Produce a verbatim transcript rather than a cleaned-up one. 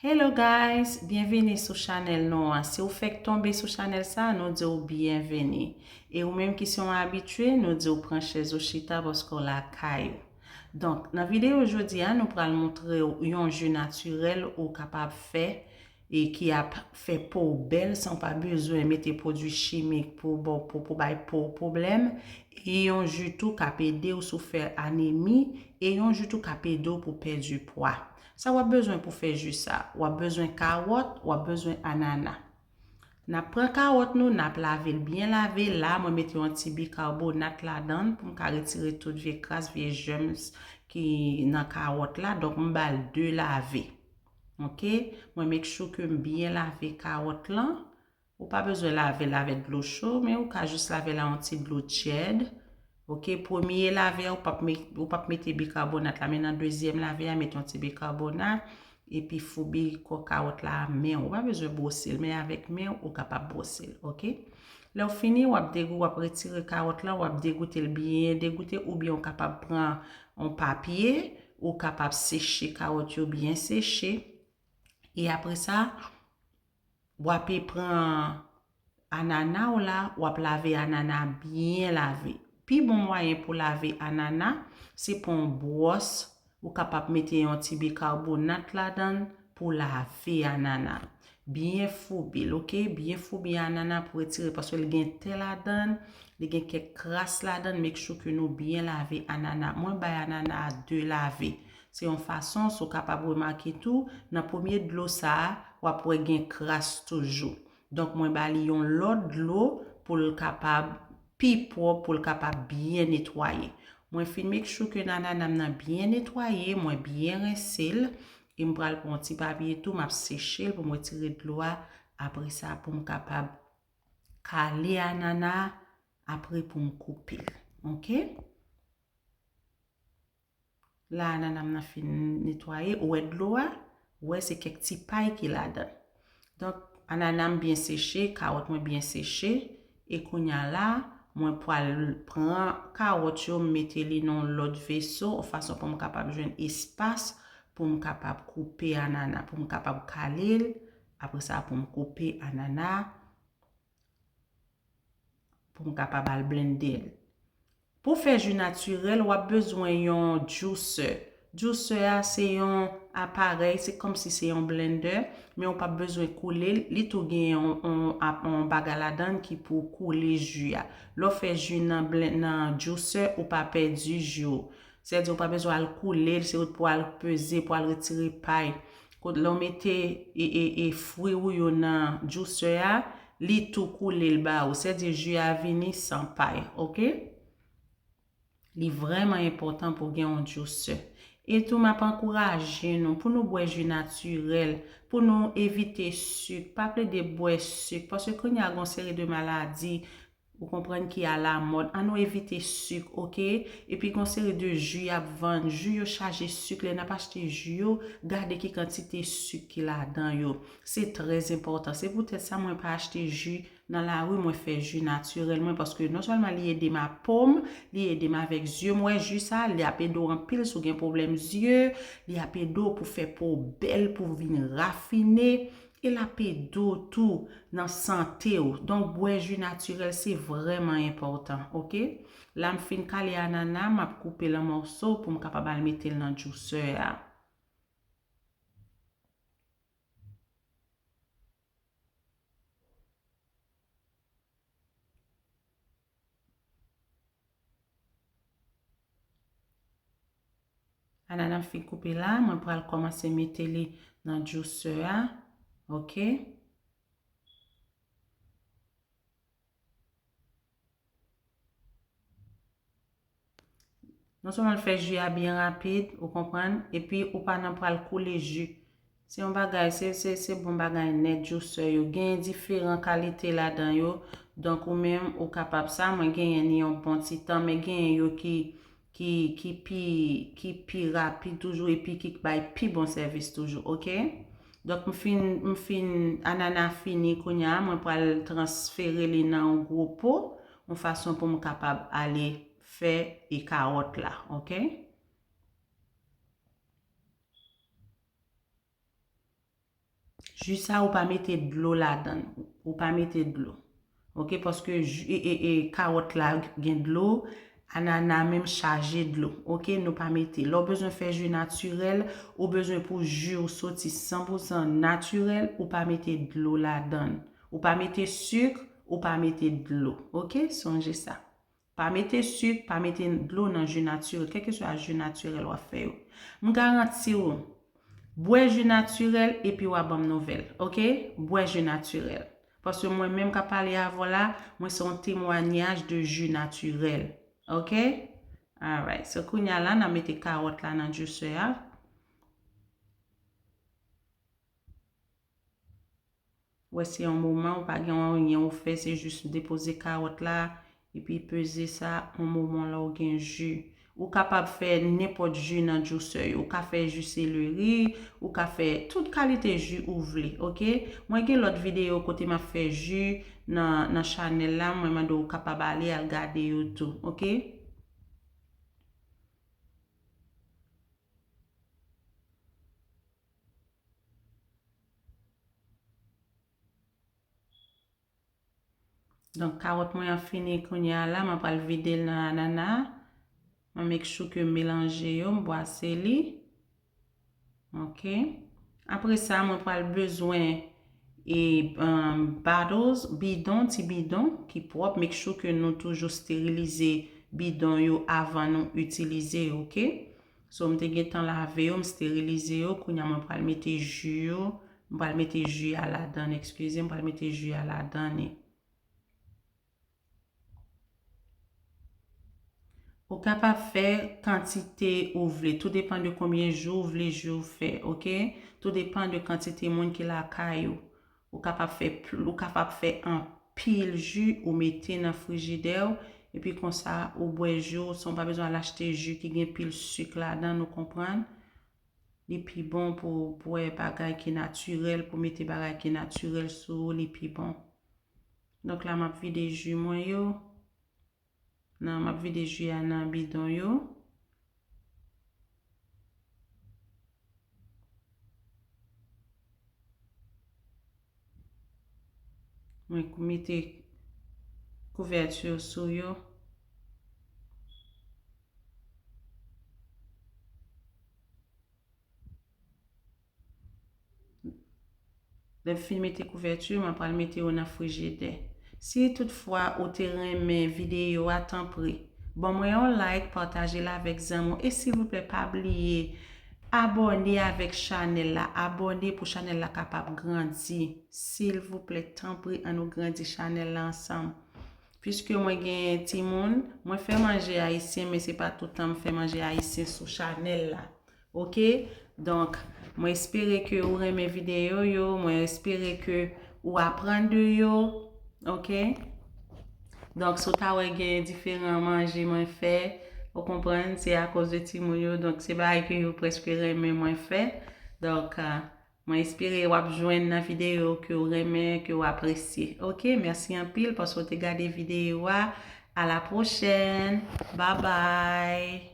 Hello guys, byenvini sou chanèl nou an. Si w fèk tonbe sou chanèl sa, nou di w byenvini. E ou menm ki se yon abitye, nou di w pran chèz ou chita paske w lakay ou. Donk, nan videyo jodi a, nou pral montre w yon ji natirèl ou kapab fè e ki ap fè po w bèl san w pa bezwen mete pwodui chimik pou, bon, pou, pou bay po w pwoblèm. E yon ji tou k ap ede w si w fè anemi, e yon ji tou k ap ede w pou pèdi pwa. Sa w ap bezwen pou fè ji sa? W ap bezwen kawòt, w ap bezwen anana. N ap pran kawòt nou, n ap lave l byen lave. La, mwen mete yon ti bikarbonat ladan l pou m ka retire tout vye kras, vye jèm ki nan kawòt la. Donk, m ba l de lave. Oke? Mwen make sure ke m byen lave kawòt lan. Ou pa bezwen lave l avèk dlo cho, men ou ka jis lave l ak yon ti dlo tyèd. Oke, premye lave a, ou p ap met, ou p ap mete bikarbonat la, men nan dezyèm lave a, mete yon ti bikarbonat, epi foubi kò kawòt la a men w. Ou pa bezwen bwose l, men avèk men w, ou kapab bwose l, oke? Lè w fini, w ap degou, w ap retire kawòt la, w ap degoute l byen degoute, oubyen ou kapab pran yon papye, ou kapab seche kawòt yo byen seche. E apre sa, w ape pran anana w la, w ap lave anana byen lave. Pi bon mwayen pou lave anana, se pran yon bwòs, ou kapab mete yon ti bikarbonat ladan l pou lave anana. Byen foubi l, oke? Byen foubi anana pou retire, paske l gen tè ladan l, li gen kèk kras ladan l. Make sure ke nou byen lave anana. Mwen bay anana a de lave. Se yon fason, si w kapab remake tou, nan premye dlo sa a, w ap wè gen kras toujou. Donk, mwen ba li yon lòt dlo pou l kapab pi pwòp, pou l kapab byen netwaye. Mwen fin make sure ke nanana m nan byen netwaye, mwen byen rense l, e m pral pran yon ti papye tou, m ap seche l pou m retire dlo a. Apre sa, pou m kapab kale anana a, apre pou m koupe l. Oke? La, anana m nan fin netwaye, ou wè dlo a, ou wè se kèk ti pay ki ladan l. Donk, anana m byen seche, kawòt mwen byen seche, e kounye a la, mwen pral pran kawòt yo, m mete li nan yon lòt veso, yon fason pou m kapab jwenn espas, pou m kapab koupe anana, pou m kapab kale l, apre sa pou m koupe anana, pou m kapab al blende l. Pou fè ji natirèl, w ap bezwen yon juicer. Juicer a se yon aparèy, se kòmsi se yon blender, men w p ap bezwen koule l. Li tou gen yon, yon, ap-, yon bagay ladan l ki pou koule ji a. Lè w fè ji nan blen-, nan juicer, ou pa pèdi ji w. Sètadi w pa bezwen al koule l, se ou pou al peze, pou al retire pay. Kot lè w mete e, e, e fwi ou yo nan juicer a, li tou koule l ba ou. Sètadi ji a vini san pay, oke? Li vrèman enpòtan pou gen yon juicer. E tou, m ap ankouraje nou pou nou bwè ji natirèl, pou nou evite sik. Pa plede bwè sik, paske kounye a gen yon seri de maladi, ou konprann, ki alamòd. Ann nou evite sik, oke? Epi gen yon seri de ji y ap vann. Ji yo chaje sik. Lè n ap achte ji yo, gade ki kantite sik ki ladan yo. Se trè enpòtan. Se poutèt sa mwen pa achte ji nan lari, mwen fè ji natirèl mwen, paske non sèlman li ede m ak po m, li ede m avèk zye m. Wè ji sa, li ap ede w anpil si w gen pwoblèm zye, li ap ede w pou fè po w bèl, pou w vin rafine. E l ap ede w tou nan sante w. Donk, bwè ji natirèl se vrèman enpòtan, oke? La, m fin kale anana, m ap koupe l an mòso pou m kapab al mete l nan juicer a. Anana m fin koupe la, mwen pral kòmanse mete li nan juicer a. Oke. Non sèlman l fè ji a byen rapid, ou konprann, epi ou pa nan pral koule ji. Se yon bagay, se, se, se bon bagay nèt, juicer yo. Genyen diferan kalite ladan yo. Donk, ou menm, ou kapab sa. Mwen genyen ni yon bon ti tan, men genyen yo ki, ki, ki pi, ki pi rapid toujou, epi ki bay pi bon sèvis toujou, oke? Donk, m fin, m fin, anana fini kounye a, mwen pral transfere li nan yon gwo po, yon fason pou m kapab ale fè e kawòt la, oke? Ji sa, ou pa mete dlo ladan l. Ou pa mete dlo. Ok, paske ji, e, e, e, kawòt la gen dlo, anana menm chaje dlo. Ok, nou pa mete. Lè w bezwen fè ji natirèl, ou bezwen pou ji w soti san pou san natirèl, ou pa mete dlo ladan l. Ou pa mete sik, ou pa mete dlo. Ok, sonje sa. Pa mete sik, pa mete dlo nan ji natirèl, kèlkeswa ji natirèl w ap fè yo. M garanti w, bwè ji natirèl epi w a ban m nouvèl, ok? Bwè ji natirèl. Paske mwen menm k ap pale avè w la, mwen se yon temwayaj de ji natirèl, ok? Alright, so kounye a la, n a mete kawòt la nan juicer a. Wè, se yon moman, ou pa gen anyen ou fè, se jis depoze kawòt la, epi peze sa, yon moman la ou gen ji. Ou kapab fè nenpòt ji nan juicer yo. Ou ka fè ji seleri, ou ka fè tout kalite ji ou vle, ok? Mwen gen lòt videyo kote m ap fè ji nan, nan chanèl la, mwen mande w kapab ale al gade yo tou, ok? Donk, kawòt mwen an fini kounye a la, mwen pral vide l nan anana. Mwen make sure ke m melanje yo, m bwase li. Ok. Apre sa, mwen pral bezwen e, um, bottles, bidon, ti bidon ki pwòp. Make sure ke nou toujou sterilize bidon yo avan nou itilize yo, ok? So, m te gentan lave yo, m sterilize yo. Kounye a, mwen pral mete ji yo. M pral mete ji a ladan, eskize, m pral mete ji a ladan li. Ou kapab fè kantite ou vle. Tou depann de konbyen jou ou vle ji w fè, ok? Tou depann de kantite moun ki lakay ou. Ou kapab fè pl-, ou kapab fè anpil ji ou mete nan frijidè w, epi konsa ou bwè ji w, san w pa bezwen al achte ji ki gen pil sik ladan, nou konprann? Li pi bon pou w bwè bagay ki natirèl, pou mete bagay ki natirèl sou ou, li pi bon. Donk la, m ap vide ji mwen yo. Nan, m ap vide ji a nan bidon yo. Mwen kou-, mete kouvèti sou yo. Lè m fin mete kouvèti, mwen pral mete yo nan frijidè. Si toutfwa ou te renmen videyo a, tanpri, ban mwen yon like, pataje l avèk zanmi w. E silvouplè, pa bliye abòne avèk chanèl la. Abòne pou chanèl la kapab grandi. Silvouplè, tanpri, ann nou grandi chanèl la ansanm. Piske mwen gen timoun, mwen fè manje ayisyen, men se pa tout tan m fè manje ayisyen sou chanèl la. Ok? Donk, mwen espere ke ou renmen videyo yo, mwen espere ke ou aprann de yo. Ok? Donk, si w ta wè gen diferan manje mwen fè, ou konprann, se akoz de timoun yo. Donk, se bagay ke yo prèske renmen mwen fè. Donk, ah, mwen espere w ap jwenn nan videyo ke w renmen, ke w apresye. Ok, mèsi anpil paske w te gade videyo a. A la pwochèn. Babay.